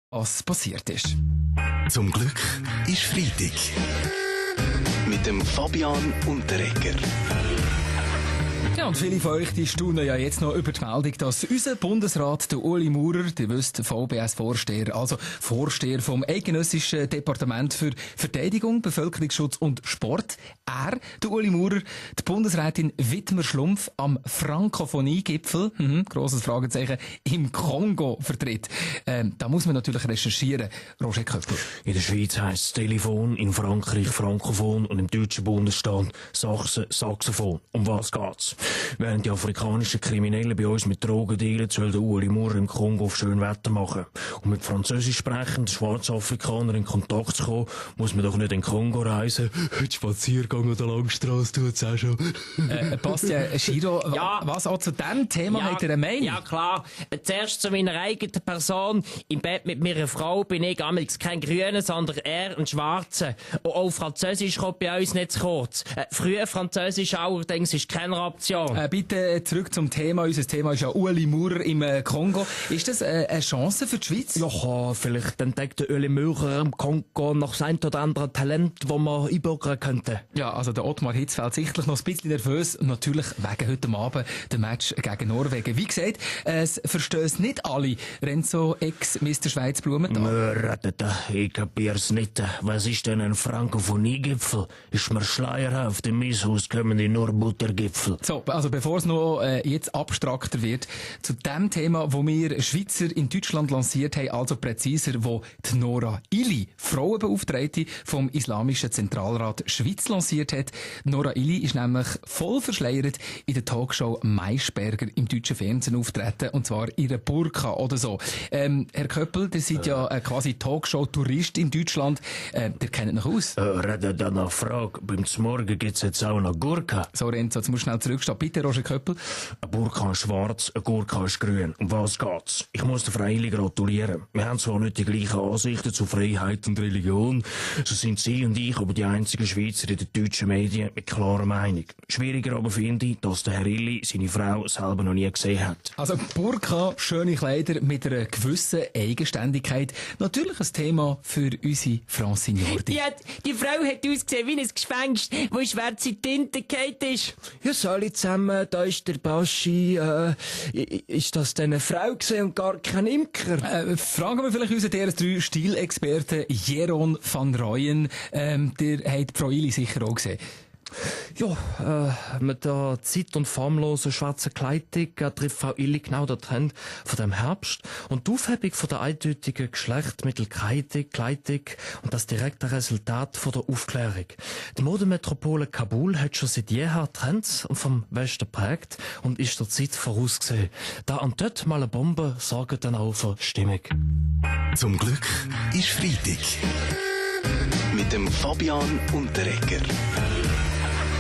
was passiert ist. Zum Glück ist Freitag. Mit dem Fabian Unterreger. Ja, und viele von euch, die staunen ja jetzt noch über die Meldung, dass unser Bundesrat, der Uli Maurer, ihr wisst, VBS-Vorsteher, also Vorsteher vom Eidgenössischen Departement für Verteidigung, Bevölkerungsschutz und Sport, der Uli Maurer, die Bundesrätin Wittmer-Schlumpf am Frankophonie-Gipfel, grosses Fragezeichen, im Kongo vertritt. Da muss man natürlich recherchieren. Roger Köppel. In der Schweiz heisst es Telefon, in Frankreich Frankophon und im deutschen Bundesstaat Sachsen Saxophon. Um was geht's? Während die afrikanischen Kriminellen bei uns mit Drogen dealen, soll der Uli Maurer im Kongo auf schön Wetter machen. Um mit französisch sprechenden Schwarzafrikanern in Kontakt zu kommen, muss man doch nicht in den Kongo reisen. Heute Spaziergang an der Langstrasse tut's auch schon. Bastian Schiro, Ja. was auch zu diesem Thema hat er eine Meinung? Ja, klar. Zuerst zu meiner eigenen Person. Im Bett mit meiner Frau bin ich amigs kein Grüner, sondern eher ein Schwarzer. Und auch Französisch kommt bei uns nicht zu kurz. Früher Französisch allerdings ist keine Option. Bitte zurück zum Thema. Unser Thema ist ja Uli Maurer im Kongo. Ist das eine Chance für die Schweiz? Ja, vielleicht entdeckt der Uli Maurer im Kongo noch sein oder andere Talent, das man einbürgern könnte. Ja, also der Ottmar Hitzfeld sichtlich noch ein bisschen nervös. Natürlich wegen heute Abend dem Match gegen Norwegen. Wie gesagt, es verstehen nicht alle. Renzo ex-Mr. Schweiz Blumenthal. Ich kapier's nicht. Was ist denn ein Frankophonie-Gipfel? Ist mir schleierhaft. Im Mieshaus kommen die nur Buttergipfel. So, also bevor es noch jetzt abstrakter wird, zu dem Thema, wo wir Schweizer in Deutschland lanciert haben, also präziser, wo die Nora Illy, Frauenbeauftragte vom Islamischen Zentralrat Schweiz, lanciert hat. Nora Illy ist nämlich voll verschleiert in der Talkshow Maischberger im deutschen Fernsehen auftreten, und zwar ihre Burka oder so. Herr Köppel, ihr seid ja quasi Talkshow-Tourist in Deutschland. Ihr kennt noch aus. Redet dann noch Frage. Beim Zmorgen gibt's jetzt auch noch Gurka. So, Renzo, jetzt musst du schnell zurückstehen. Bitte, Roger Köppel. Ein Burka ist schwarz, ein Gurka ist grün. Um was geht's? Ich muss der Freili gratulieren. Wir haben zwar nicht die gleichen Ansichten zu Freiheit und Religion, so sind Sie und ich aber die einzigen Schweizer in den deutschen Medien mit klarer Meinung. Schwieriger aber finde ich, dass der Herr Illy seine Frau selber noch nie gesehen hat. Also Burka, schöne Kleider mit einer gewissen Eigenständigkeit. Natürlich ein Thema für unsere Francine Jordi. Die Frau hat ausgesehen wie ein Gespenst, wo schwarze Tinte gefallen ist. Ja, alle zusammen, da ist der Baschi, ist das denn eine Frau gewesen und gar kein Imker? Fragen wir vielleicht unseren DRS3 Stilexperten Jeroen van Rooyen. Der hat Frau Illy sicher auch gesehen. Ja, mit der zeit- und formlosen schwarzen Kleidung trifft Frau Illy genau den Trend von dem Herbst und die Aufhebung von der eindeutigen Geschlechtmittelkleidung und das direkte Resultat von der Aufklärung. Die Modemetropole Kabul hat schon seit jeher Trends vom Westen prägt und ist der Zeit vorausgesehen. Da und dort mal eine Bombe sorgt dann auch für Stimmung. Zum Glück ist Freitag. Mit dem Fabian Unterreger.